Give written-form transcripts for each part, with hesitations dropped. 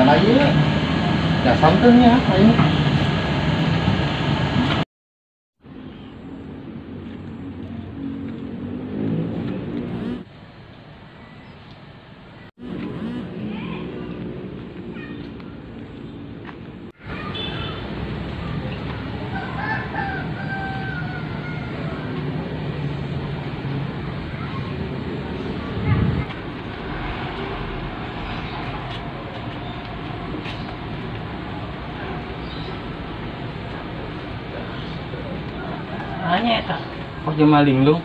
Mana ieu? Ya santennya ayo. Nanya eta. Oh jelema linglung.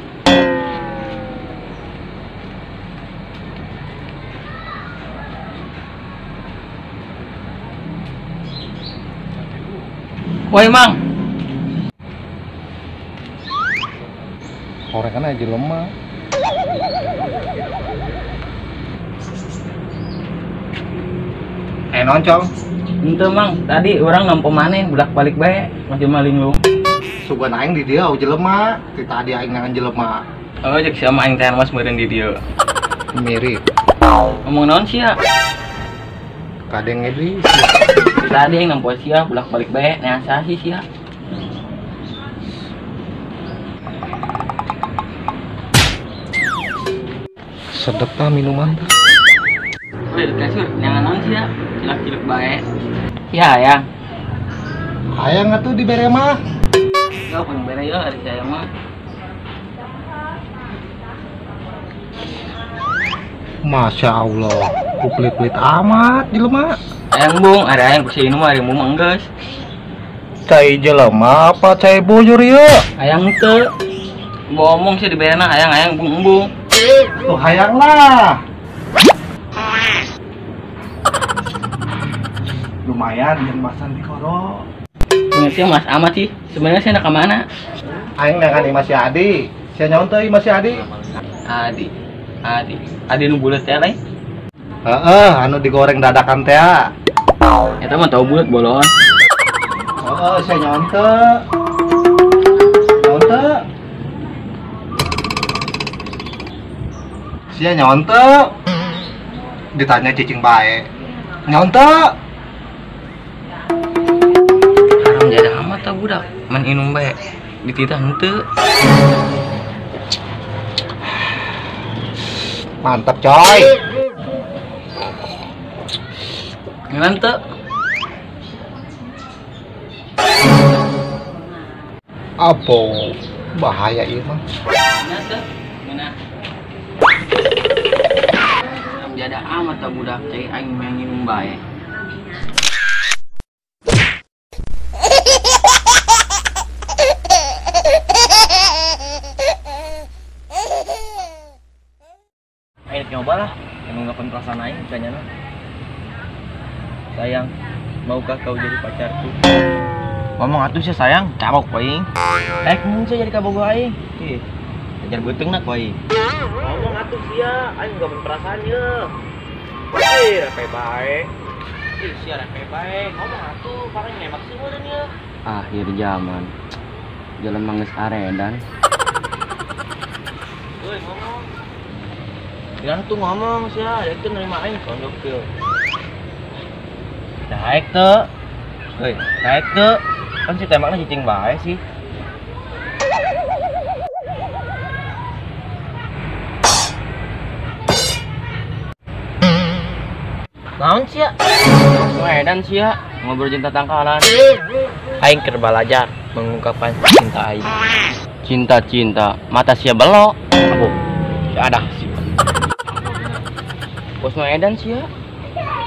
Woi Mang. Horekan aja jelema. Noncong. Henteu Mang, tadi urang nempo maneh bolak-balik bae mah jelema linglung. Sugan aing di dieu jelema, ti tadi aing nangan jelema. Oh, jeung sia mah aing teh mas meureun di dieu. Mirip. Ngomong naon sia? Kadeng edi. Tadi aing nempo sia bolak-balik bae, neang saha sih sia? Sedep tah minuman tah. Weh, kasur, neangan naon sia? Cilak-ciluk bae. Sia hayang. Hayang atuh dibere mah. Yo, pun bere yo ari saya mah. Masya Allah, ku pelit-pelit amat jelema. Hayang bung, ada hayang ku si mah ari mung geus. Cai jelema apa cai bujur ieu? Hayang teu. Ngomong sih diberena hayang hayang bung embung. Tuh hayang lah. Lumayan yang masan di koro. Sih mas amat sih. Sebenarnya saya nak ke mana? Aing nak masih Adi. Saya nyaun teu masih Adi. Adi. Adi. Adi nu bulet teh lain? Heeh, anu digoreng dadakan teh. Eta mah tau bulet bolon. Heeh, saya nyaun teu. Nyaun teu. Sia nyaun teu. Ditanya cicing bae. Nyaun teu. Jadah amat tah budak, man inum bae. Dititah henteu. Mantap coy. Ngelan teu? Abo, bahaya ieu mah. Mana teu? Mana? Jadah amat tah budak, cai aing mah nginum bae. Ayo nyoba lah, yang mengungkapkan perasaan aing kayaknya. Sayang, maukah kau jadi pacarku? Ngomong atuh sih sayang, cabok aing. Mun sih jadi kabogoh aing. Ih, ajar beuteung nak aing. Ngomong atuh sia, aing ngungkapin perasaan ye. Ih, repe bae. Ih, sia repe bae. Ngomong atuh, paling nembak sih meureun ye. Akhir zaman. Jalan manggis aredan. Woi, ngomong. Bilang tuh ngomong sih ya, itu nerima aing kondok tuh. Daek tuh. Woi, daek tuh. Kan si tembaknya cicing bae sih. Naon sih ya? Edan sih ya, ngobrol cinta tangkalan. Aing keur belajar mengungkapkan cinta aing. Cinta-cinta, mata sia belok. Aduh, ya ada sih. Bos nu edan sih ya.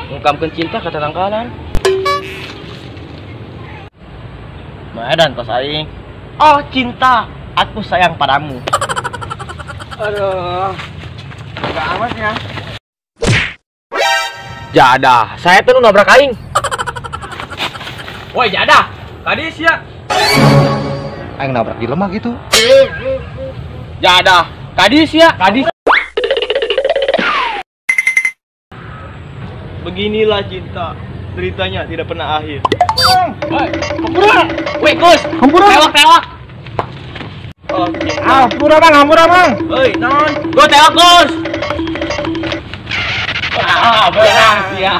Ngungkapkeun cinta ka tatangkalan. Nu edan kos aing. Oh cinta, aku sayang padamu. Aduh. Enggak amat ya. Jadah, saya tuh nabrak aing. Woi jadah, tadi sia. Aing nabrak jelema gitu. Jadah, tadi sia, tadi. Beginilah cinta, deritanya tidak pernah akhir. Woi, hampura. Woi, Gus, hampura. Tewak-tewak. Oke. Hampura, Bang, hampura, Bang. Woi, non. Gua tewak, Gus. Beunang sia.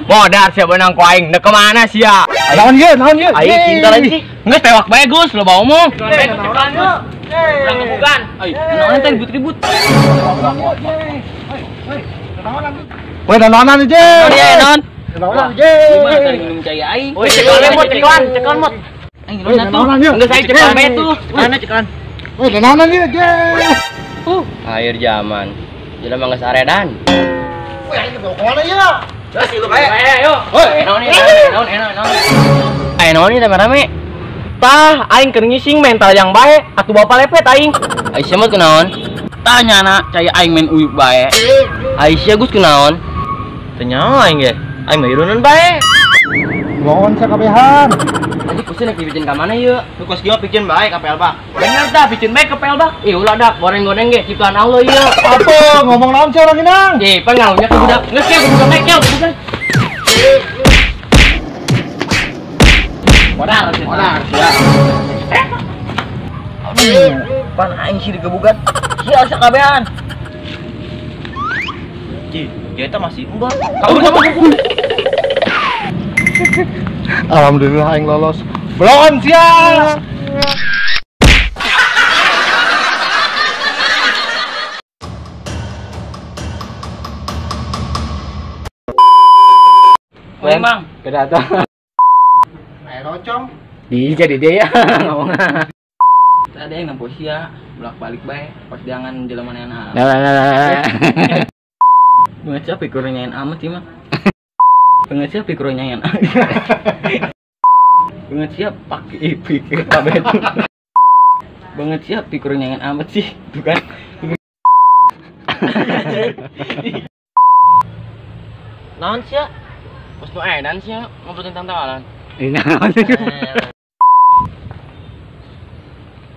Modar sia beunang ku aing. Nek kemana sia? Naon ieu? Naon ieu? Aing cinta lain sih. Geus tewak bae Gus, loba omong. Urang gebugan. Ai, naon teh ribut-ribut. Woi, naonan je. Naon? Naonan je. Gimana tadi minum cai aing? Woi, cekelan mot, cekelan, cekelan mot. Aing naon atuh? Geus aing cekelan bae tuh. Mana cekelan? Woi, naonan ieu je. Akhir zaman. Jelema geus aredan. Woi, aing bawa kemana ieu? Terus lu bae. Ayo. Woi, naon ieu? Naon, naon, naon. Ayo naon ieu rame-rame? Tah, aing keur ngising mental yang bae, atuh bapak lepet aing. Aisyah mah kunaon? Tah nyana cai aing main uyuk bae. Aisyah Gus kunaon? Teu nyaho aing ge. Aing mah irunan bae. Lawan sakabehan. Anjing kusin rek dibikin ka mana ieu? Nu kos kieu bikin bae ka Pelbak. Bener tah bikin bae ka Pelbak. Ih ulah dak goreng-goreng ge ciptaan Allah ieu. Apa ngomong naon sih orang inang? Ih, pangalunya ke budak. Geus ke budak bae keul budak. Modal, modal, sia. Aduh, pan aing sih digebugan. Sia sakabehan. Ji, dia eta masih enggak. Kabur, kabur. Alhamdulillah aing lolos. Belon sia. Memang beda tuh. Rocong. Di jadi dia ya ngomongna. Ada yang nempo sia, bolak-balik bae pas jangan jelema neangan. Nah. Banget siapa pikirannya amat sih mah. Banget siapa pikirannya. Banget siap pakai pikir kabeh itu. Banget siap pikirannya amat sih, tuh kan. Naon sia? Pas nu edan sia ngobrol tentang tawaran. Ini naon sih?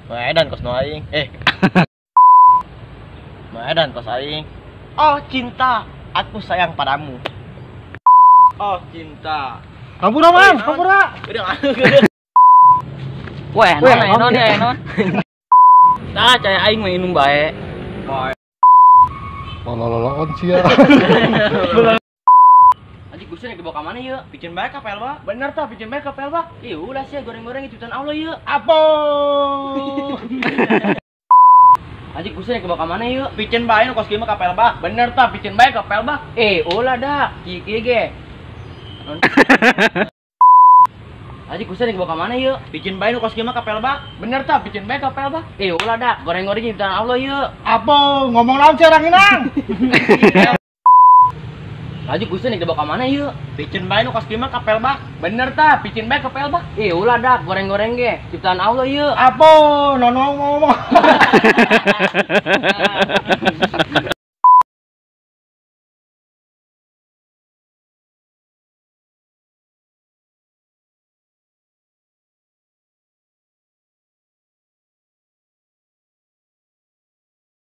Maedan kos nu aing. Maedan kos aing. Oh cinta, aku sayang padamu. Oh cinta. Hampura man, hampura. Weh, naon naon naon. Tah cai aing mah inum bae. Bae. Lolololon sia. Anjing rek dibawa ka mana ieu? Bikin bae ka Pelbak. Bener tah bikin bae ka Pelbak. Ih ulah sia goreng-goreng ciptaan Allah ieu. Apo. Anjing rek dibawa ka mana ieu? Bikin bae nu kos kieu mah ka Pelbak. Bener tah bikin bae ka Pelbak. Eh ulah dah, kieu kieu ge. Anjing rek dibawa ka mana ieu? Bikin bae nu kos kieu mah ka Pelbak. Bener tah bikin bae ka Pelbak. Eh ulah dah, goreng-goreng ciptaan Allah ieu. Apo ngomong naon sih orang inang? Anjing rek dibawa ka mana ieu? Bikin bae nu kos kieu mah ka Pelbak. Bener tah, bikin bae ka Pelbak. Ih ulah dah, goreng-goreng ge ciptaan Allah ieu. Apo, nono ngomong.